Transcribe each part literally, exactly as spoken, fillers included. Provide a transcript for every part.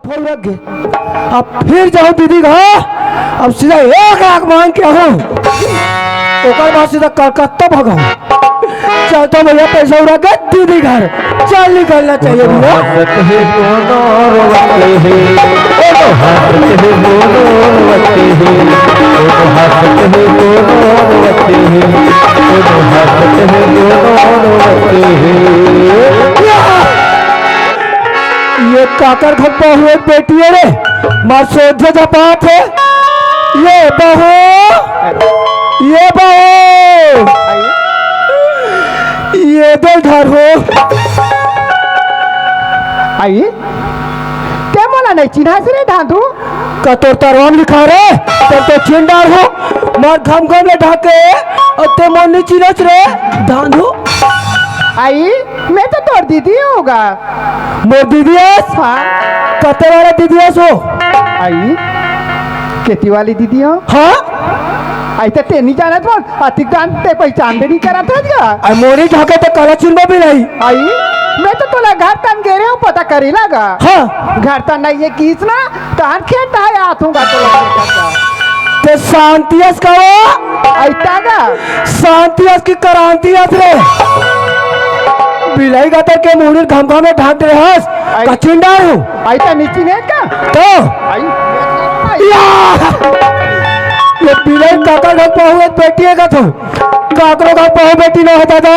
फौरक गे। अब फिर जाहूँ दीदी घर, अब सीधा एक लाख मांग के आहूँ, ओकर बाद सीधा कलकत्ता भगहूँ। चलता भैया, पैसा उड़ा के दीदी घर चल निकलना चाहिए भैया। हंसत है दोनों रोवत है, दोनों हंसत है दोनों रोवत है, दोनों हंसत है दोनों रोवत है, दोनों हंसत है दोनों रोवत है। ये काकर घर पहुए बेटी है रे, मार सोझे जपात है। ये बहू, ये बहू, ये दे धर हो। आई, ते मोला नहीं चिन्हास रे धांधू? का तोर तरवा म लिखा रे, तब तो चिन डार हो। मार घम घम ले ढाके, और ते मोर नहीं चिन्हस रे धांधू। आई, मैं तो तोर दीदी होगा। मोर दीदी अस? हाँ। कते वाला दीदी अस हो? आई, केती वाली दीदी हो? हाँ। आई तो ते नहीं जानत बोल, अतिक दान ते पहचान भी नहीं करत हस गा। आई मोरी ढाके तो काला चुनबा भी नहीं। आई, मैं तो तोला घर तन गे रहे हूँ, पता करी लगा। हाँ। घर तन नहीं है किस ना, तहन खेत है आत हूँ गा तोला। ते शांति अस का वो? आई तागा। शांति अस की क्रांति अस रे। बिलाई गतर के मुड़ी घमघम में ढांक दे हस। आई। कचिन डार हूँ। आई तो नीची नहीं का? तो? आई। या! ये बिलाई काका घर पहुए बेटी है का तू? काकरो घर पहुए बेटी ना होता था।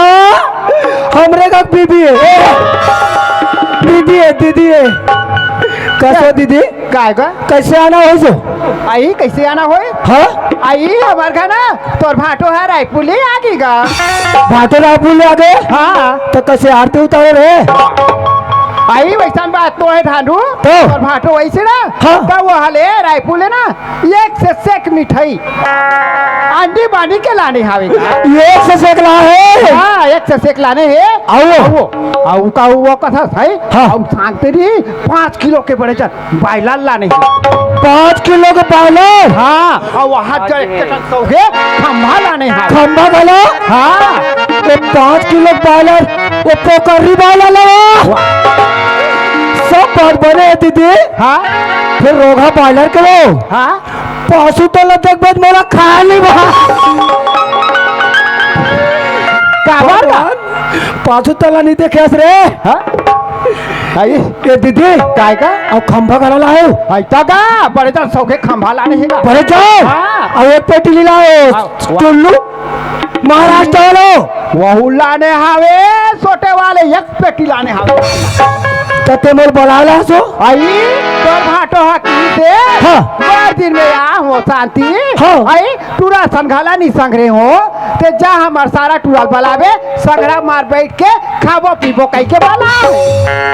हमरे का बीबी है। ए, दीदी है, दीदी है। कैसे दीदी? काय का? कैसे आना हो जो? आई, कैसे आना होय? हाँ? आई, हमार घर ना, तोर भाटो है रायपुर ले आ गई गा। भाटो रायपुर ले आ गए? हाँ। तो कैसे आरती उतारे रे? आई, वैसन बात तो है धांधू। तो? तोर भाटो वैसे ना, हाँ। तो वो हले रायपुर ले ना, एक से सेक मिठाई। आंधी बानी के लाने हावे का? एक से सेक ला है? हाँ, एक से सेक लाने है। आओ। आओ। आओ का वो कथा है? हाँ। आओ सांगते नहीं, पाँच किलो के बड़े चल। बायलर लाने हे। पाँच किलो के बायलर? हाँ, अउ वहाँ जो एक टन सौ के खंभा लाने हे। खंभा घलो? हाँ। वो पाँच किलो बायलर, वो पोकरी बायलर लावा। वाह। सब बात बने हे दीदी। हाँ। फिर रोगहा बायलर के वो। हाँ। पाछू तला देखबे त मोला खाए नहीं बा। काबर का? पाछू तला नहीं देखे हस रे। हाँ? आई? ए दीदी। काय का? अउ खंभा घला लाए हो? आई ता का? बड़े जान सौखे खंभा लाने हे का? बड़े जान। हाँ। अउ एक पेटी ले लाए हो। हाँ, वाह। टुल्लू। महाराष्ट्र वालो। वहू लाने हावे, छोटे वाले एक पेटी लाने हावे। त ते मोर बलाला सो? आई, तोर भाटो हा की से? हाँ। बार दिन में आ हो शांति। हाँ। आई, टूरा संघाला नहीं संघरे हो, ते जा हमार सारा टूरा बलावे, संघरा मार बैठ के खाबो पीबो कहि के बलाओ।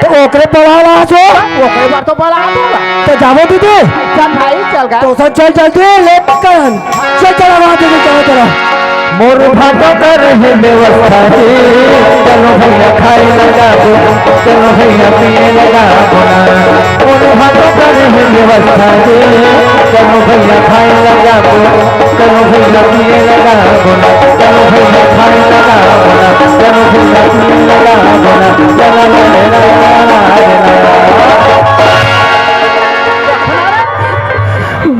त ओकरे बलाला सो? ओकरे बार तो बला दूंगा। त जाबो दीदी? चल भाई, चल गा। तो सब चल जल्दी, लेट करन। चल, चल, आवाज दे, चल, चल। मोर भाटो कर हे व्यवस्था जी, चलो भैया खाए लगा दो, चलो भैया पिए लगा दो ना। मोर भाटो कर हे व्यवस्था जी, चलो भैया खाए लगा दो, चलो भैया पिए लगा दो ना, चलो भैया खाए लगा दो ना, चलो भैया पिए लगा दो ना, चलो लगा दो ना।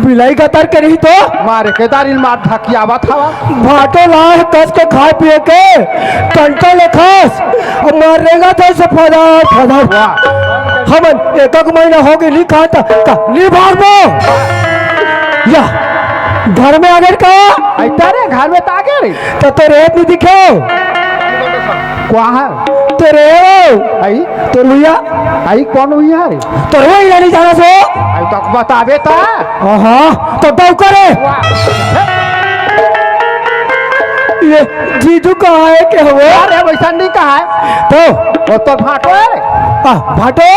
बिलाई गतर के रही तो मारे के दारिन मार धकियावत हवा। भाटो लाए कस के खाए पिए के टंटा लेखस, अउ मार रेंगा थे से फदर फदर। वाह। हमन एक एक महीना हो गए नहीं खाए त का नहीं भागबो। या घर में आ गए का? अइता रे घर में त आ गए रे। त तो रेत नहीं दिखे। कहाँ है? तो रे आई? तो रुइया? आई कौन हुई है रे? तो रुई नहीं जाना सो? आई तो बताबे ता। हाँ, तो दौका रे। वाह। ये जीजू कहाँ है, के हवे? अरे, वैसा नहीं कहा है। तो? वो तो भाटो है रे। आ, भाटो?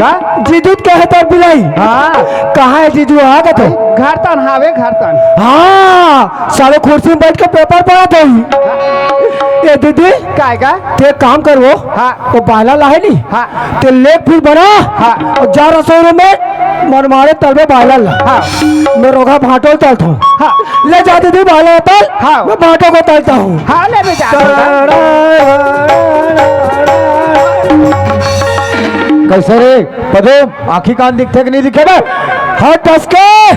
का? जीजू के है तो बिलाई। हाँ। कहाँ है जीजू? आ गा तो? घर तन हावे, घर तन। हाँ, सालो कुर्सी में बैठ के पेपर पढ़त हई। ए दीदी, काय का? ते काम करबो। हाँ। वो बाला लाहे नी। हाँ। ते लेग पीस बना। हाँ। अउ जा रसोई रूम में मन मारे तलबे बाला ला। हाँ। मैं रोगहा भाटो तलत हूँ। हाँ। ले जा दीदी बाला तल। हाँ। मैं भाटो को तलता हूँ। हाँ, ले मैं जा। कैसे रे पदम, आँखी कान दिखथे कि नहीं दिखे बे? हाँ, टस के।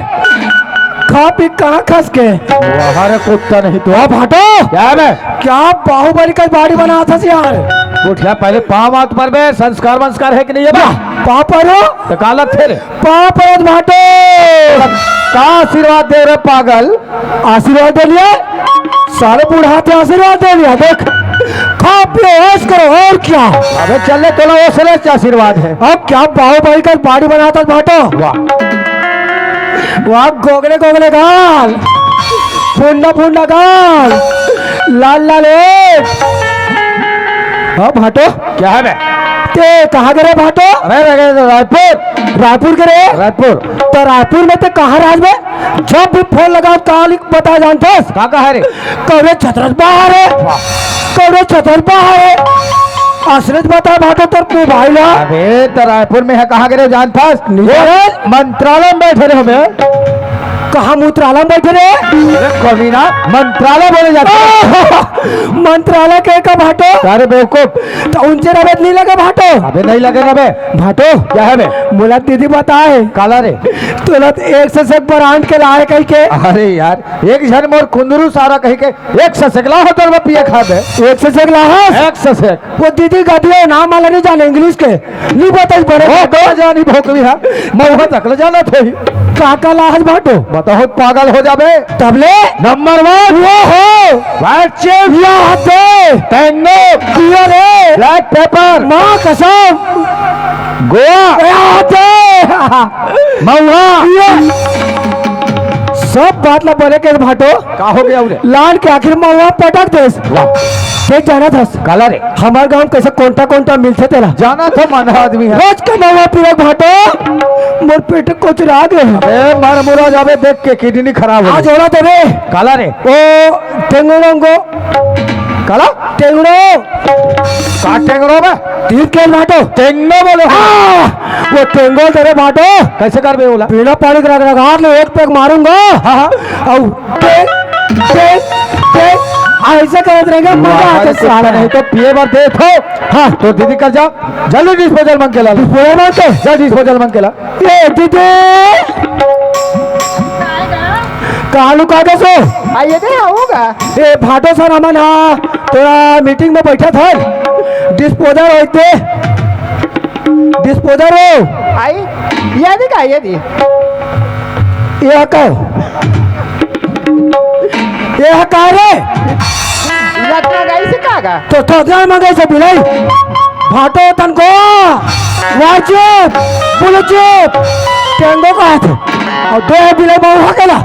खा पी कहाँ खस के? वहाँ रे कुत्ता नहीं तो। हाँ, भाटो। क्या है बे? क्या बाहुबली का body बनाथस यार? उठ यार, पहले पाँव हाथ पर बे, संस्कार वंस्कार है कि नहीं है बे? पाँव परो। तो का लगथे रे? पाँव परो भाटो। का आशीर्वाद दे रे पागल? आशीर्वाद दे लिया, साले बुढ़ाते आशीर्वाद दे लिया। देख, खाओ पियो, ऐश करो, और क्या। अबे चल ले, तोला ओसरे से आशीर्वाद है। अब क्या बाहुबली का body बनाथस भाटो। वाह। वाह, गोगले गोगले गाल, फुंडा फुंडा गाल, लाल लाल ओठ। हाँ भाटो। क्या है बे? ते कहाँ के रे भाटो? अरे, अरे, अरे, रायपुर। रायपुर के रे? रायपुर। तो रायपुर में ते कहाँ राज बे? जब भी फोन लगाओ, काली बता जानथस। का कहा रे? कौरे छतरस बाहर है। वाह। कौरे छतरस बाहर है। असलियत बता भाटो तोर mobile है। अबे, तो रायपुर में है, कहाँ के रे जानथस? नहीं वो जाने। मंत्रालय में बैठे रहे हमें। कहाँ मंत्रालय में बैठे रहे? अरे, कमीना, मंत्रालय बोले जाते हैं। मंत्रालय के का भाटो? अरे बेवकूफ। तो उनसे रबत नहीं लगे भाटो? अबे नहीं लगे ना बे। भाटो। क्या है बे? मोला दीदी बताए। काला रे? तोला तो एक से एक brand के लाए कही के। अरे यार, एक झन मोर कुंदरू सारा कही के एक से एक ला हो तोर पिए खाबे। एक से एक ला हो? एक से एक। वो दीदी गदियो नाम वाला नहीं जाने English के। नहीं बताई बड़े ओ, भाटो। का जानी भोकवी है। महुआ तक ले जाना थे। का का लाहज भाटो? बताओ, पागल हो जाबे। तबले? Number one। वो हो। White chief। या दे। Tango। पिया रे। Black pepper। माँ कसम। गोवा। या दे। महुआ। ये सब बात ला बोले के भाटो। का हो गया उरे? लान के आखिर महुआ पटक देस। वाह। देख जाना था। काला रे? हमार गांव में कैसे कोंटा कोंटा मिलथे तेला। जाना था, मन आदमी है। रोज कमावा पीरक भाटो, मोर पेट कोचरा गे। अबे मर मुरा जाबे देख के, kidney खराब हो आज जाए। ओला देबे। काला रे? ओ टेंगोड़ोंगो। काला? टेंगड़ो। का टेंगड़ो बे? तीन के भाटो। टेंगड़ो बोले। आ! वो टेंगो तेरे भाटो। कैसे करबे ओला? बिना पानी के रगड़ाघाट ले एक पैक मारूंगा। हाँ, हाँ। अउ टेंग, टेंग, टेंग, ऐसे करत रहेंगे, मजा आ जाए साला। नहीं तो पिए बर दे थो। हाँ। तो दीदी कर जा, जल्दी disposal मांग के ला। Disposal मांग के? जा disposal मांग के ला। ए दीदी, कहाँ लुका दे सो? आइए दे, होगा। ए भाटो सर, हमन हा तोरा meeting में बैठा था। Disposal होते, disposal हो। आई, ये दे का, ये दे। ये का? ये का रे? लटका गई से का का? तो थोड़ा मंगे से बिलाई। भाटो तनको। वाचिप। पुलचिप। टेंगो का हाथ। और दो बिलाई बहु हकेला।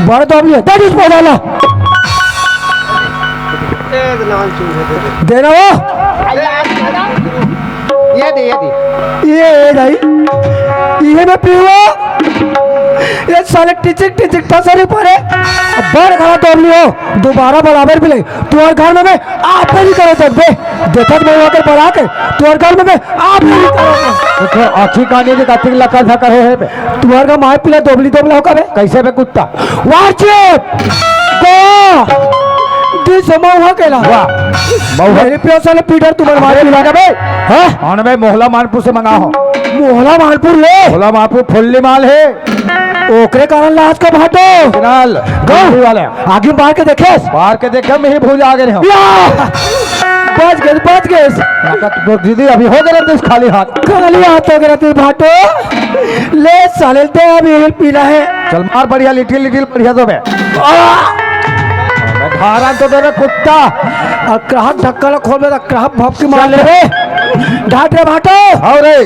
बड़ तो अभी है। That is बोला। देना वो। ये दे, ये दे। ये, ये भाई, ये मैं पीवा। ये साले टिचिक टिचिक टसरी परे। अब बार खड़ा तोड़ लियो, दोबारा बराबर भी ले। तू और घर में मैं आप ही करो तक बे। देखत मैं वहाँ पर बड़ा के, तू और घर में मैं आप ही करो। तो आखी कहानी के कातिक लका था करे है बे। तू और का माय पिला दोबली दोबला होकर बे। कैसे बे कुत्ता? वाचिप! गो! दिस महुआ केला। वाह। महुआ। मेरे प्यासा ने पीटर तुम्हारे मार अरे पिला। लगा बे। हाँ? कौन बे? मोहला मानपुर से मंगा हो। मोहला मानपुर ले। मोहला मानपुर फुल्ली माल है। ओकरे कारण लाज का भाटो। फिलहाल गो। फुल्ली वाले। आगे मार के देखे। मार के देखे, मैं ही भूल आ गए हो। या! बच गए, बच गए। तो दीदी अभी हो गए थे खाली हाथ। खाली हाथ हो गए थे भाटो। ले साले ते अभी पीला है। चल मार बढ़िया लिटिल लिटिल बढ़िया तो बे। आ! बे धारा तो दे रे कुत्ता। अकराहट ढक्कन खोल बे, अकराहट भप की मार चल। ले रे। ढाट रे भाटो। आओ रे।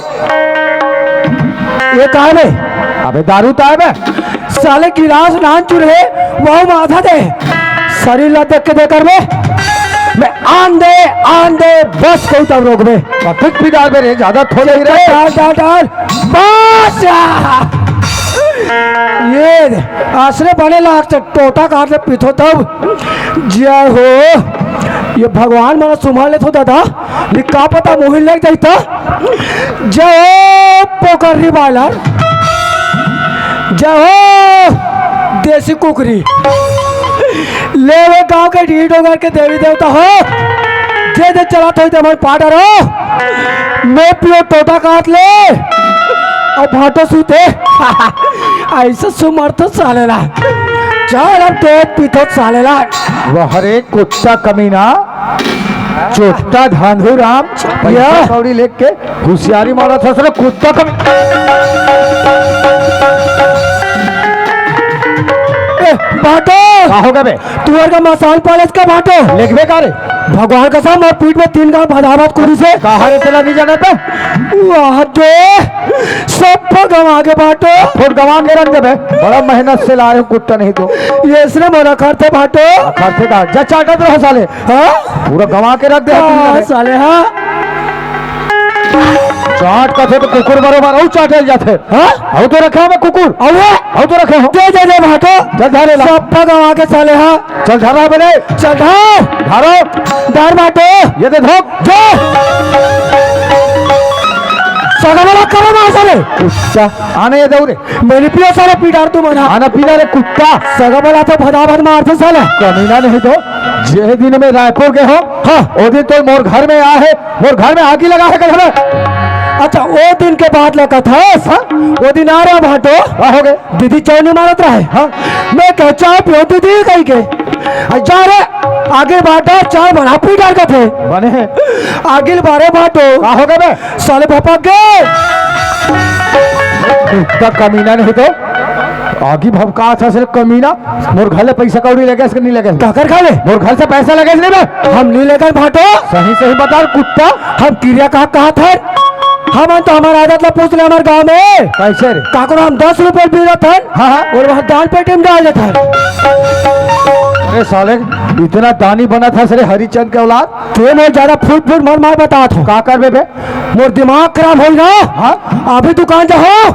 ये कहा बे? अबे दारू तो है बे। साले गिलास नान चुरे, वो माथा दे। शरीर ला देख के दे कर बे। मैं आन दे, आन दे, बस को तब रोक बे। और फिर भी डाल बे रे, ज्यादा थोड़ी रे। डाल, डाल, डाल। बस! ये आसरे बने लाग से टोटा काट ले पीथो तब। जय हो। ये भगवान मना सुमार ले थो दादा। भी का पता मोहिल लग जाई त। जय हो पोखरी बालर। जय हो देसी कुकरी। ले वो गांव के ढीठ होकर के देवी देवता हो। दे दे चला तो दे मन पाटा रो। मैं पियो टोटा काट ले। अब भाटो सूते। ऐसा सुमर तो साले ला। चल अब दे पीतो साले ला। वाह रे कुत्ता कमीना, चोट्टा धांधू राम, पैसा या। कौड़ी लेके होशियारी मारा था सर कुत्ता कमी। ए, भाटो। का होगा बे? तुअर का मसाल पालस का भाटो। लेगबे का रे? भगवान कसम, मोर पीठ में तीन गांव भदाभद कुड़ी से। कहाँ रे तेला नहीं जाना था? वाह जो, सब गंवा के भाटो। फोट गंवा के रख देबे। बड़ा मेहनत से लाए हूँ कुत्ता नहीं तो। ये इसने मना करते भाटो। करते का? जा चाटत रहो साले। हाँ? पूरा गंवा के रख दे हाँ, तुमने। साले हाँ। चाट कथे तो कुकुर बरोबर अउ चाटल जाथे। हाँ? अउ तो रखे हो मैं कुकुर। अउ है? अउ तो रखे हो। दे, दे, दे, भाटो। चल, धरे ला। सब गंवा के साले, हाँ। चल, धर रहा बने। चल, धर। धरो। धर, भाटो। ये दे धोक। दे। सगा वाला करो ना, साले। अच्छा, आने ये दौरे। मैंने पियो साले पीटार तू मना। आना पीला रे कुत्ता। सगा वाला तो भदा भद मारते साला। कमीना नहीं तो, जे दिन में रायपुर गए हो, हाँ। ओ दिन तो मोर घर में आ है, मोर घर में आगी लगा है कल हमें। अच्छा, ओ दिन के बात लगा था, हाँ? ओ दिन आ रहा भाटो। का हो गए? दीदी चाय नहीं मारत रहा है। हाँ। मैं कह चाय पियो दीदी कही के। आ जा रे, आगे बाटा चाय बना पी डाल का थे। बने हैं। आगे बारे भाटो। का हो गए बे? साले भपक गए। कुत्ता कमीना नहीं तो। आगी भभकात हस रे कमीना। मोर घर ले पैसा कौड़ी लेगेस के नहीं लेगेस? काकर घर ले? मोर घर से पैसा लेगेस नहीं बे? हम नहीं लेगेस भाटो। सही सही बता रे कुत्ता। हम किरिया कहा, कहा था? हम तो हमार आदत ला पूछ ले हमार गांव में। कैसे रे? काकरो हम दस रुपये पी रहा था। हाँ, हाँ। और वहाँ दान पेटी में डाल देता है। अरे साले, इतना दानी बना था सरे हरिचंद के औलाद। ते मोर ज्यादा फुट फुट मर मार बतात हो। का करबे बे? मोर दिमाग खराब होई ना। हाँ? अभी दुकान जाहो,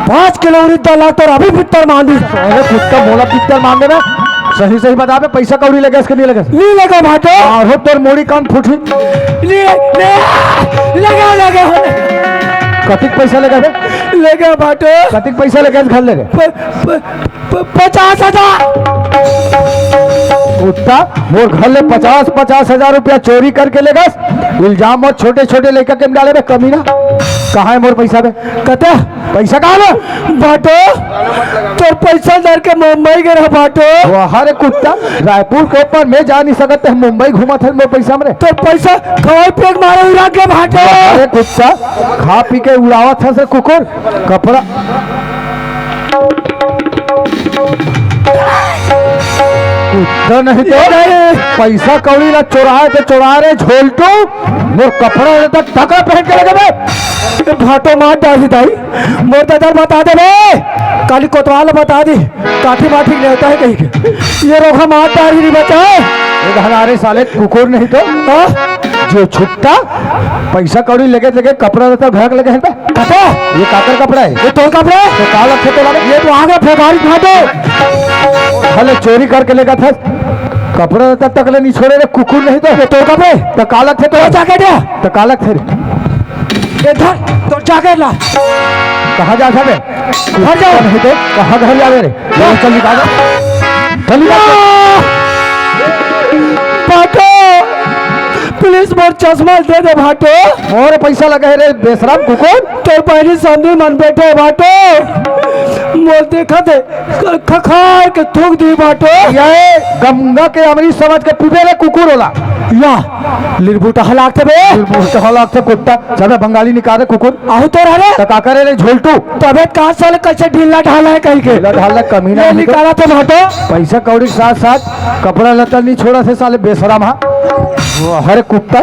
पाँच किलो उड़ीद दाल ला तोर अभी पित्तर मान दी। अरे कुत्ता मोला पित्तर मान देना। सही सही बता बे, पैसा कौड़ी लेगेस के नहीं लेगेस? नहीं लेगेस भाटो। आहो तोर मोड़ी कान फूटी। ले, ले, लगे, लगे हो। कतिक पैसा लेगेस बे? लेगे भाटो। कतिक पैसा लेगेस घर लेगे? प-, प-, प-, पचास हजार। कुत्ता, मोर घर ले पचास, पचास हजार रुपया चोरी करके लेगस। इल्जाम मोर छोटे छोटे लइका के डाले बे कमीना। कहाँ है मोर पैसा बे? कते? पैसा कहाँ बे? भाटो, तोर पैसा धर के मुंबई गे रहा भाटो। वाह रे कुत्ता, रायपुर के ऊपर मैं जा नहीं सकत, ते मुंबई घूमत है मोर पैसा में रे। तोर पैसा खवाई पेट मारे उड़ा के भाटो। अरे कुत्ता, खा पी के उड़ावत है से कुकुर। कपड़ा कुत्ता नहीं तो। ये नहीं। पैसा कौड़ी ला चोराए तो चोरा रे झोलटू, मोर कपड़ा रहता टकरा पहन के लगे बे। ए भाटो मार डाली दाई, मोर दादा बता दे बे, काली कोतवाल बता दी, काठी माठी लेता है कहीं के। ये रोखा मार डाली नहीं बचा है। ए घनारे साले कुकुर नहीं तो। हाँ? जो छुट्टा पैसा कौड़ी लगे लगे कपड़ा रहता भाग लगे है बे। कते? ये काकर कपड़ा है? ये तोर कपड़ा है? तो का लगथे तोला? ये तो आगे फेकारी खा दो। हले चोरी करके लेगा था। कपड़ा तक तक ले नहीं छोड़े रे कुकुर नहीं तो। ये तोर कपड़ा है? तो का लगथे तोला? तो जैकेट है? तो का लगथे रे? ये धर, तोर जैकेट ला। कहाँ जा था बे? घर जाओ। नहीं तो कहाँ घर जावे रे? चल निकाल। चल निकाल। भाटो, please मोर चश्मा दे दे भाटो। मोर पैसा लगे है रे बेशरम कुकुर। तोर बहनी संदी मन बैठे भाटो। मोर देखा दे, ख-, खखार के थूक दी भाटो। ये गंगा के अमृत समझ के पीबे रे कुकुर होला। या, लिरबुटा हलाक थे बे। लिरबुटा हलाक थे कुत्ता। चल बे बंगाली निकाल रे कुकुर। आहू तो रह रे। तो का करे रे झोलटू? तबे का साले कैसे ढीला ढाला है कहीं के? ढीला ढाला कमीना ये नहीं तो। निकाला तो भाटो। पैसा कौड़ी के साथ साथ कपड़ा लत्ता नहीं छोड़ा थे साले बेशरम हा। वो हरे कुत्ता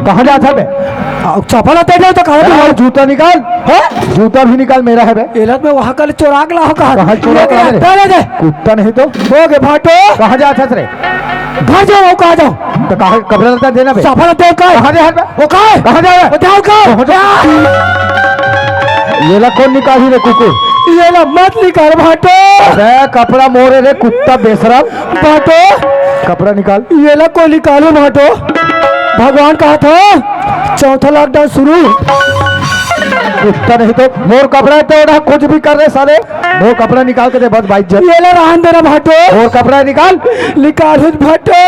कहाँ जाता बे? आ, चप्पल आता है तो कहाँ अरे जाता? जूता निकाल। हैं? जूता भी निकाल, मेरा है बे। एलत में वहाँ का चोराक लाओ कहाँ? कहाँ चोराक लाओ रे? ले दे। कुत्ता नहीं तो। हो गए भाटो। कहाँ जाता रे? घर जाओ, वो कहाँ जाओ? तो कहाँ कपड़ा लत्ता देना बे? चप्पल दे का? कहाँ दे हर बे? वो का है? कहाँ जा रहा है? वो जाओ का? कहाँ जा? ये ला कौन निकाली रे कुकुर? ये ला मत निकाल भाटो। अबे कपड़ा मोरे रे कुत्ता बेशरम। भाटो। कपड़ा निकाल। ये ला कोई निकालो भाटो। भगवान कहा था चौथा लॉकडाउन शुरू। कुत्ता नहीं तो मोर कपड़ा तो उड़ा कुछ भी कर रहे साले। मोर कपड़ा निकाल के दे बस बाइक जब। ये ला रहन देना भाटो। मोर कपड़ा निकाल। निकाल भाटो।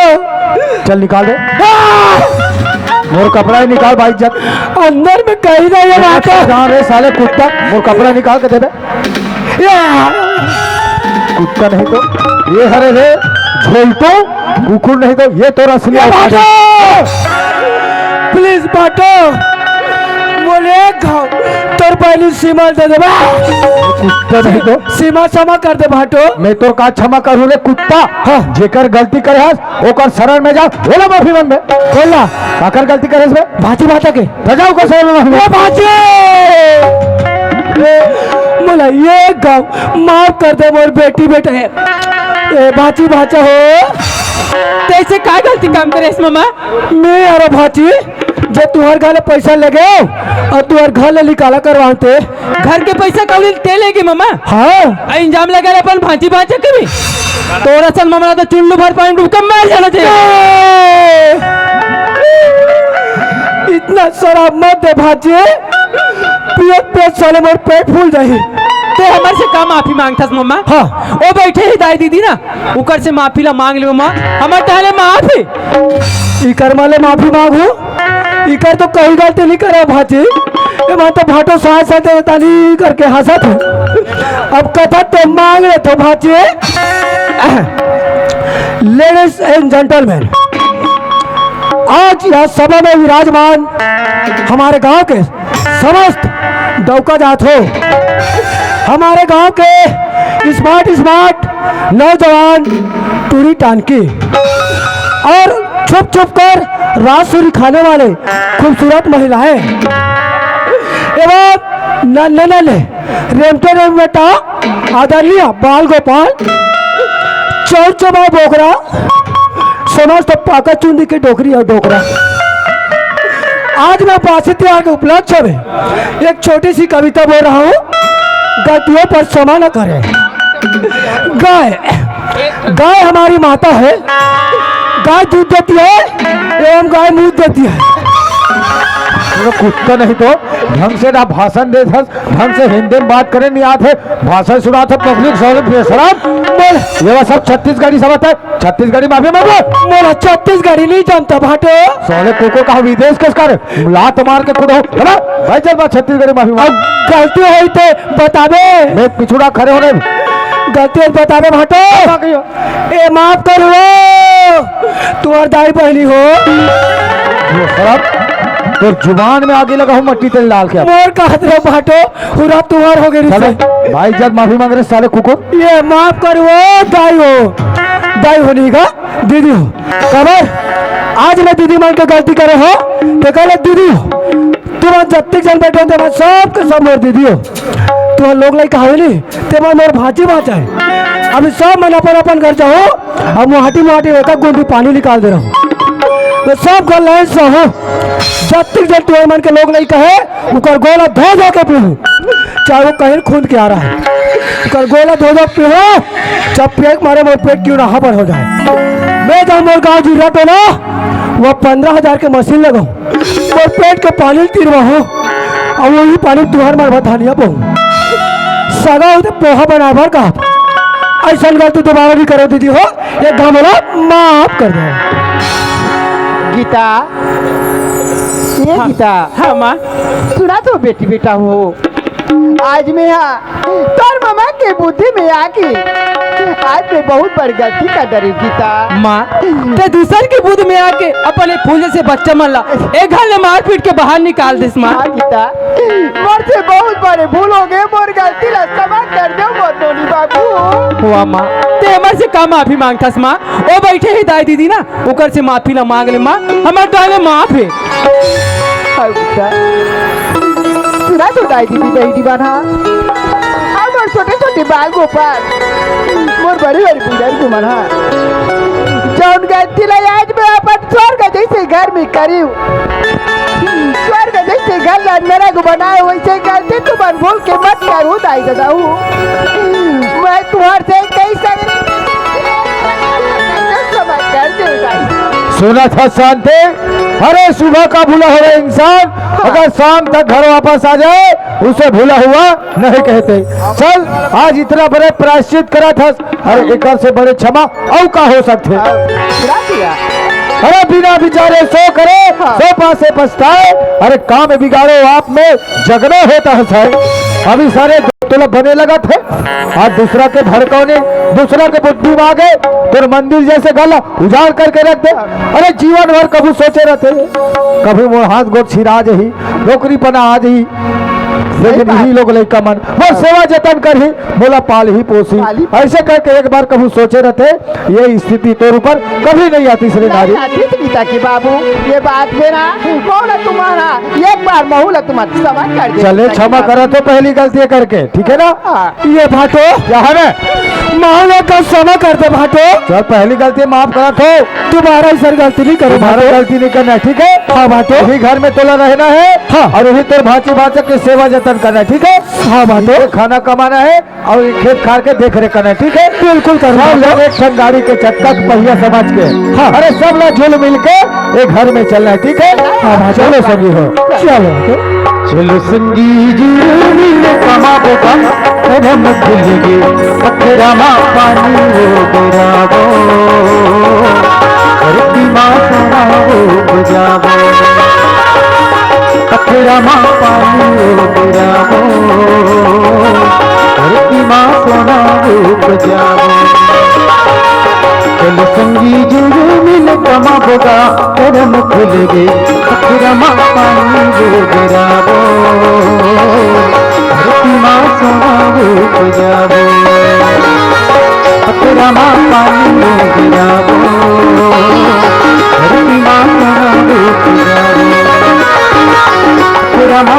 चल निकाल दे। आ! मोर कपड़ा ही निकाल, बाइज्जत। अंदर में कहीं नहीं है, भाटो। जान रे साले कुत्ता, मोर कपड़ा निकाल के देबे। या। कुत्ता नहीं तो ये हरे रे, झोलटो, कुकुर नहीं तो ये तोर असली ये औकात है। भाटो। Please भाटो, मोर एक घाव तोर बहिनी सीमा दे देबे। कुत्ता नहीं तो। सीमा क्षमा कर दे भाटो। मैं तोर का क्षमा करूँ रे कुत्ता? हाँ। जेकर गलती करे हस, ओकर शरण में जा, ओला माफी मांग बे। बोला। काकर गलती करे हस बे? भांची भांचा के। त जा ओकर शरण में माफी मांग। ए भांची! मोला ये गाँव माफ कर दे, मोर बेटी बेटा हे। ए भांची भांचा हो। तैसे का गलती काम करे हस ममा? मैं यार भांची, जे तुहर घर ले पैसा लेगे अउ तुहर घर ले निकाला करवाते। घर के पैसा कौड़ी ते लेगे ममा? हाँ। आ इल्जाम लगा रहे अपन भांची भांचा के भी। तोर असन ममा तो चुल्लू भर पानी डूब के मर जाना चाहिए। इतना शराब मत दे भांची, पियत पियत साले मोर पेट फूल जाही। ते हमर से का माफी मांगथस ममा? हाँ। ओ बैठे हे दाई दीदी ना, उकर से माफी ला मांग ले ममा, हमर तहले माफी। इकर माले माफी मांगू, इकर तो कहीं गलती नहीं करे भांची। ए, मैं तो भांटो साथ साथ ताली करके हंसत हूँ। अब कथा तो मांग ले तो भांची। Ladies and gentlemen, आज यह सभा में विराजमान हमारे गांव के समस्त डौका जात हो, हमारे गांव के smart smart नौजवान टूरी टांकी और छुप छुप कर राजसूरी खाने वाले खूबसूरत महिलाएं एवं नन्हे नन्हे रेमटे रेमटा आदरणीय बाल गोपाल चौर चौबाय बोकरा समस्त पाका चुंदी के डोकरी और डोकरा। आज मैं पासी तिहार के उपलक्ष्य में एक छोटी सी कविता बोल रहा हूँ, गलतियों पर क्षमा न करें। गाय, गाय हमारी माता है, गाय दूध देती है एवं गाय मूत देती है। अरे कुत्ता नहीं तो ढंग से ना भाषण दे, ढंग से हिंदी में बात करे नहीं आते, भाषण सुनाते public साले बेशरम। बोल, ये बस सब छत्तीसगढ़ी समझता है। छत्तीसगढ़ी माफी मांगो। मोला छत्तीसगढ़ी नहीं जानता भांटो। साले कुकुर का विदेश कस कर लात मार के कुदो। चला, भाई चल बा छत्तीसगढ़ी माफी मांग। अब गलती होई ते बताबे। मैं पिछुड़ा खड़े होने। गलती होई बताबे भांटो। ए माफ करो। तुम्हार दाई बहनी हो। ये शराब, तो जुबान में आगे लगा हूँ मट्टी तेल डाल के। मोर कहत रहो भांटो। पूरा तुहार हो गई चलो, रिश्ते। भाई जब माफी मांग रहे साले कुकुर। ये माफ करो दाई हो, दाई हो नहीं का दीदी हो। खबर आज मैं दीदी मन के गलती करे हो, ते कहले दीदी हो। तुम जत्तिक जन बैठे हो, ते सबके सब मोर दीदी हो। तुम लोग लाई कहावे नहीं, ते मोर भांची भांचा है। अभी सब मन अपन अपन घर जाओ, अब मुहाटी मुहाटी एक गुंडी पानी निकाल दे रहा हूँ। तो सब घर लाइन से हो, जत्तिक जन तुम मन के लोग लाई कहे, उकर गोला धो धो के पीहू, चाहे वो कहीं खून के आ रहा है, उकर गोला धो धो पीहू। जब पेट मारे मोर पेट क्यों ना हबर हो जाए। मैं जाऊँ मोर गाँव जीरा टोला, वो पन्द्रह हजार के मशीन लगाऊँ, मोर पेट के पानी तिरवा हो, और वही पानी तुहर मार बथानिया पाऊँ। सगा होते पोहा बनाए भर का। ऐसा गलती दोबारा नहीं करो दीदी हो, ये घमला माफ कर दो। गीता, ये हाँ। गीता। हाँ माँ। सुना तो बेटी बेटा हो, आज मैं हा तोर ममा के बुद्धि में आके आज मैं बहुत बड़ी गलती कर डरी गीता। माँ, ते दूसर के बुद्धि में आके अपने फूल से बच्चा मन ला ए घर ले मार पीट के बाहर निकाल दिस माँ। हाँ गीता, मोर से बहुत बड़े भूल हो गए, मोर गलती ला क्षमा कर दो मोर नोनी बाबू। वाह माँ, ते हमर से का माफी मांगथस माँ? ओ बैठे हे दाई दीदी ना, ओकर से माफी ला मांग ले माँ, हमर दाई ले माफ हे। हाँ गीता, सुना तो दाई दीदी बहिनी बना, हमर छोटे छोटे बाल गोपाल, मोर बड़े बड़े बुजुर्ग मन हा, जौन गलती ला आज मैं अपन स्वर्ग जैसे घर में करिव, स्वर्ग जैसे घर ला नरक बनाए, वैसे गलती तुमन भूल के मत करू दाई ददाऊ। मैं तुम्हार से कई सगरी क्षमा कर दे दाई। सुना था शांति, अरे सुबह का भूला हुआ इंसान अगर शाम तक घर वापस आ जाए, उसे भूला हुआ नहीं कहते। चल, आज इतना बड़े प्रायश्चित करा था, अरे एकर से बड़े क्षमा अउ का हो सकथे? बुरा किया। अरे बिना विचारे सो करे, हाँ। सो पासे पछताए। अरे काम बिगाड़ो आप में, जग में होत हँसाए। अभी सारे तोला बने लगत हे, आज दूसरा के भड़कौनी, दूसरा के बुद्धि मागे, तोर मंदिर जैसे गला उजाड़ करके रख दे। अरे जीवन भर कभू सोचे रहिथे, कभी मोर हाथ गोड़ छिरा जही, नौकरी पना आ जही, लेकिन इही लोग लइका मन मोर सेवा जतन करही, मोला पालही पोसही। पालही। ऐसे करके एक बार कभू सोचे रहिथे, ये स्थिति तोर ऊपर कभी नहीं आतिस रे नारी। नहीं आतिस गीता के बाबू, ये बात मेरा, मोला तुम्हारा, एक बार महू ला तुम्हारा क्षमा कर दे। चले, क्षमा करा तो पहली गलती करके, ठीक है ना? हाँ। ये भाटो। क्या है बे? महू ला का क्षमा कर दे भाटो। चल, पहली गलती माफ करा तो। तुम्हारा ऐसा गलती नहीं करो तुम्हारा भाटो। गलती नहीं करना है, ठीक है? हाँ भाटो। यही घर में तोला रहना है। हाँ। और यही तोर भांची भांचा के सेवा जतन करना है, ठीक है? हाँ भाटो। ये खाना कमाना है और ये खेत खार के देख रेख करना है, ठीक है? बिल्कुल करूँगा सब लोग भाटो। एक ठन गाड़ी के चक्का के पहिया समझ के। हाँ। अरे सब लोग जुल मिल के एक घर में चलना है, ठीक है? हाँ भाटो। चलो संगी हो। चलो भाटो। चलो संगी जी, मिल कमाबो गा, करम खुलगे, पथरा मा पानी वो गिराबो, धरती मा सोना वो उपजाबो, पथरा मा पानी वो गिराबो, धरती मा सोना वो उपजाबो। चल संगी जुग मिल कमाबो गा, करम खुलगे, पथरा मा पानी वो गिराबो, धरती मा सोना वो उपजाबो, पथरा मा पानी वो गिराबो, धरती मा सोना वो उपजाबो, पथरा मा